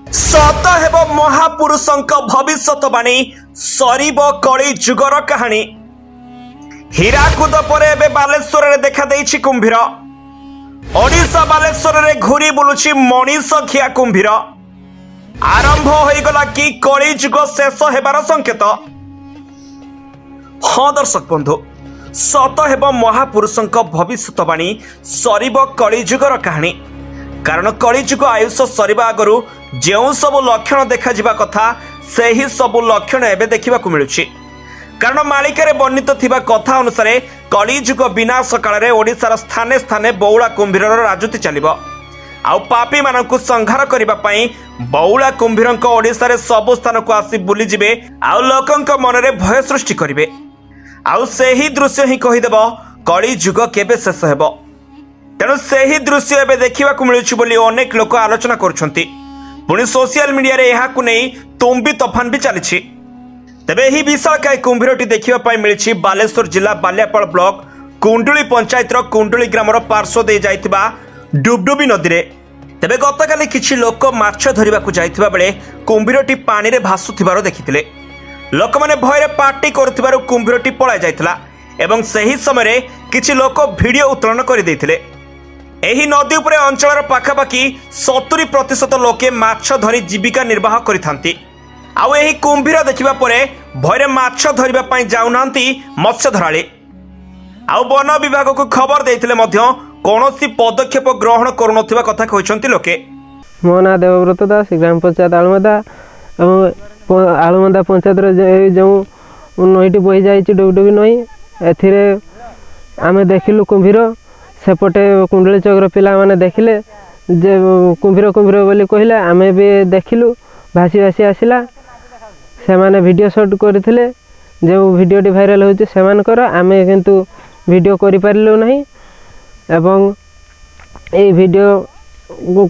ସତ ହେବ ମହାପୁରୁଷଙ୍କ ଭବିଷ୍ୟତବାଣୀ, ସରିବ କଳି ଯୁଗର କାହାଣୀ। ହୀରାକୁଦ ପରେ ଏବେ ବାଲେଶ୍ୱରରେ ଦେଖାଦେଇଛି କୁମ୍ଭୀର। ଓଡ଼ିଶା ବାଲେଶ୍ୱରରେ ଘୁରି ବୁଲୁଛି ମଣିଷ ଖିଆ କୁମ୍ଭୀର। ଆରମ୍ଭ ହୋଇଗଲା କି କଳି ଯୁଗ ଶେଷ ହେବାର ସଂକେତ? ହଁ ଦର୍ଶକ ବନ୍ଧୁ, ସତ ହେବ ମହାପୁରୁଷଙ୍କ ଭବିଷ୍ୟତବାଣୀ, ସରିବ କଳିଯୁଗର କାହାଣୀ। କାରଣ କଳିଯୁଗ ଆୟୁଷ ସରିବା ଆଗରୁ ଯେଉଁ ସବୁ ଲକ୍ଷଣ ଦେଖାଯିବା କଥା, ସେହି ସବୁ ଲକ୍ଷଣ ଏବେ ଦେଖିବାକୁ ମିଳୁଛି। କାରଣ ମାଳିକାରେ ବର୍ଣ୍ଣିତ ଥିବା କଥା ଅନୁସାରେ କଳିଯୁଗ ବିନାଶ କାଳରେ ଓଡ଼ିଶାର ସ୍ଥାନେ ସ୍ଥାନେ ବଉଳା କୁମ୍ଭୀରର ରାଜୁତି ଚାଲିବ। ଆଉ ପାପୀମାନଙ୍କୁ ସଂହାର କରିବା ପାଇଁ ବଉଳା କୁମ୍ଭୀରଙ୍କ ଓଡ଼ିଶାରେ ସବୁ ସ୍ଥାନକୁ ଆସି ବୁଲିଯିବେ ଆଉ ଲୋକଙ୍କ ମନରେ ଭୟ ସୃଷ୍ଟି କରିବେ। ଆଉ ସେହି ଦୃଶ୍ୟ ହିଁ କହିଦେବ କଳି ଯୁଗ କେବେ ଶେଷ ହେବ। ତେଣୁ ସେହି ଦୃଶ୍ୟ ଏବେ ଦେଖିବାକୁ ମିଳୁଛି ବୋଲି ଅନେକ ଲୋକ ଆଲୋଚନା କରୁଛନ୍ତି। ପୁଣି ସୋସିଆଲ ମିଡିଆରେ ଏହାକୁ ନେଇ ତୁମ୍ବି ତୋଫାନ ବି ଚାଲିଛି। ତେବେ ଏହି ବିଶାଳକାୟ କୁମ୍ଭୀରଟି ଦେଖିବା ପାଇଁ ମିଳିଛି ବାଲେଶ୍ୱର ଜିଲ୍ଲା ବାଲିଆପାଳ ବ୍ଲକ କୁଣ୍ଡୁଳି ପଞ୍ଚାୟତର କୁଣ୍ଡୁଳି ଗ୍ରାମର ପାର୍ଶ୍ୱ ଦେଇ ଯାଇଥିବା ଡୁବଡୁବି ନଦୀରେ। ତେବେ ଗତକାଲି କିଛି ଲୋକ ମାଛ ଧରିବାକୁ ଯାଇଥିବା ବେଳେ କୁମ୍ଭୀରଟି ପାଣିରେ ଭାସୁଥିବାର ଦେଖିଥିଲେ। ଲୋକମାନେ ଭୟରେ ପାଟି କରୁଥିବାରୁ କୁମ୍ଭୀରଟି ପଳାଇ ଯାଇଥିଲା ଏବଂ ସେହି ସମୟରେ କିଛି ଲୋକ ଭିଡ଼ିଓ ଉତ୍ତୋଳନ କରିଦେଇଥିଲେ। ଏହି ନଦୀ ଉପରେ ଅଞ୍ଚଳର ପାଖାପାଖି 70% ଲୋକେ ମାଛ ଧରି ଜୀବିକା ନିର୍ବାହ କରିଥାନ୍ତି। ଆଉ ଏହି କୁମ୍ଭୀର ଦେଖିବା ପରେ ଭୟରେ ମାଛ ଧରିବା ପାଇଁ ଯାଉନାହାନ୍ତି ମତ୍ସ୍ୟ ଧରାଳି। ଆଉ ବନ ବିଭାଗକୁ ଖବର ଦେଇଥିଲେ ମଧ୍ୟ କୌଣସି ପଦକ୍ଷେପ ଗ୍ରହଣ କରୁନଥିବା କଥା କହିଛନ୍ତି ଲୋକେ। ମୋ ନାଁ ଦେବବ୍ରତ ଦାସ, ଗ୍ରାମ ପଞ୍ଚାୟତ ଆଳୁମଦା ଏବଂ ଆଳୁମନ୍ଦା ପଞ୍ଚାୟତର ଏଇ ଯେଉଁ ନଈଟି ବହି ଯାଇଛି, ଡୁବଡୁବି ନଈ, ଏଥିରେ ଆମେ ଦେଖିଲୁ କୁମ୍ଭୀର। ସେପଟେ କୁଣ୍ଡୁଳି ଚକର ପିଲାମାନେ ଦେଖିଲେ ଯେ କୁମ୍ଭୀର କୁମ୍ଭୀର ବୋଲି କହିଲେ। ଆମେ ବି ଦେଖିଲୁ, ଭାସି ଭାସି ଆସିଲା। ସେମାନେ ଭିଡ଼ିଓ ସୁଟ୍ କରିଥିଲେ, ଯେଉଁ ଭିଡ଼ିଓଟି ଭାଇରାଲ୍ ହେଉଛି ସେମାନଙ୍କର। ଆମେ କିନ୍ତୁ ଭିଡ଼ିଓ କରିପାରିଲୁ ନାହିଁ ଏବଂ ଏଇ ଭିଡ଼ିଓ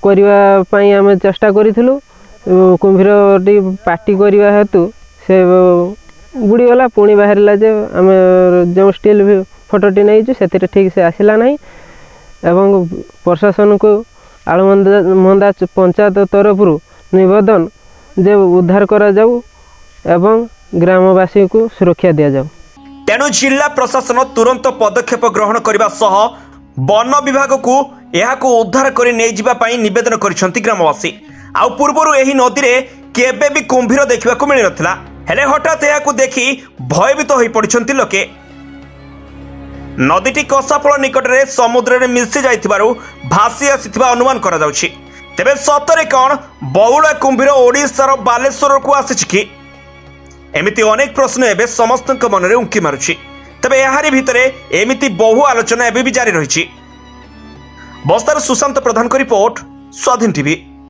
କରିବା ପାଇଁ ଆମେ ଚେଷ୍ଟା କରିଥିଲୁ। କୁମ୍ଭୀରଟି ପାଟି କରିବା ହେତୁ ସେ ବୁଡ଼ିଗଲା, ପୁଣି ବାହାରିଲା ଯେ ଆମେ ଯେଉଁ ଷ୍ଟିଲ୍ ଫଟୋଟି ନେଇଛୁ, ସେଥିରେ ଠିକ୍ ସେ ଆସିଲା ନାହିଁ। ଏବଂ ପ୍ରଶାସନକୁ ଆଳୁମନ୍ଦା ମନ୍ଦା ପଞ୍ଚାୟତ ତରଫରୁ ନିବେଦନ ଯେ ଉଦ୍ଧାର କରାଯାଉ ଏବଂ ଗ୍ରାମବାସୀଙ୍କୁ ସୁରକ୍ଷା ଦିଆଯାଉ। ତେଣୁ ଜିଲ୍ଲା ପ୍ରଶାସନ ତୁରନ୍ତ ପଦକ୍ଷେପ ଗ୍ରହଣ କରିବା ସହ ବନ ବିଭାଗକୁ ଏହାକୁ ଉଦ୍ଧାର କରି ନେଇଯିବା ପାଇଁ ନିବେଦନ କରିଛନ୍ତି ଗ୍ରାମବାସୀ। ଆଉ ପୂର୍ବରୁ ଏହି ନଦୀରେ କେବେ ବି କୁମ୍ଭୀର ଦେଖିବାକୁ ମିଳିନଥିଲା, ହେଲେ ହଠାତ୍ ଏହାକୁ ଦେଖି ଭୟଭୀତ ହୋଇପଡ଼ିଛନ୍ତି ଲୋକେ। ନଦୀଟି କଷାଫଳ ନିକଟରେ ସମୁଦ୍ରରେ ମିଶି ଯାଇଥିବାରୁ ଭାସି ଆସିଥିବା ଅନୁମାନ କରାଯାଉଛି। ତେବେ ସତରେ କ'ଣ ବଉଳା କୁମ୍ଭୀର ଓଡ଼ିଶାର ବାଲେଶ୍ୱରକୁ ଆସିଛି କି? ଏମିତି ଅନେକ ପ୍ରଶ୍ନ ଏବେ ସମସ୍ତଙ୍କ ମନରେ ଉଙ୍କି ମାରୁଛି। ତେବେ ଏହାରି ଭିତରେ ଏମିତି ବହୁ ଆଲୋଚନା ଏବେ ବି ଜାରି ରହିଛି। ବସ୍ତାର ସୁଶାନ୍ତ ପ୍ରଧାନଙ୍କ ରିପୋର୍ଟ, ସ୍ୱାଧୀନ ଟିଭି।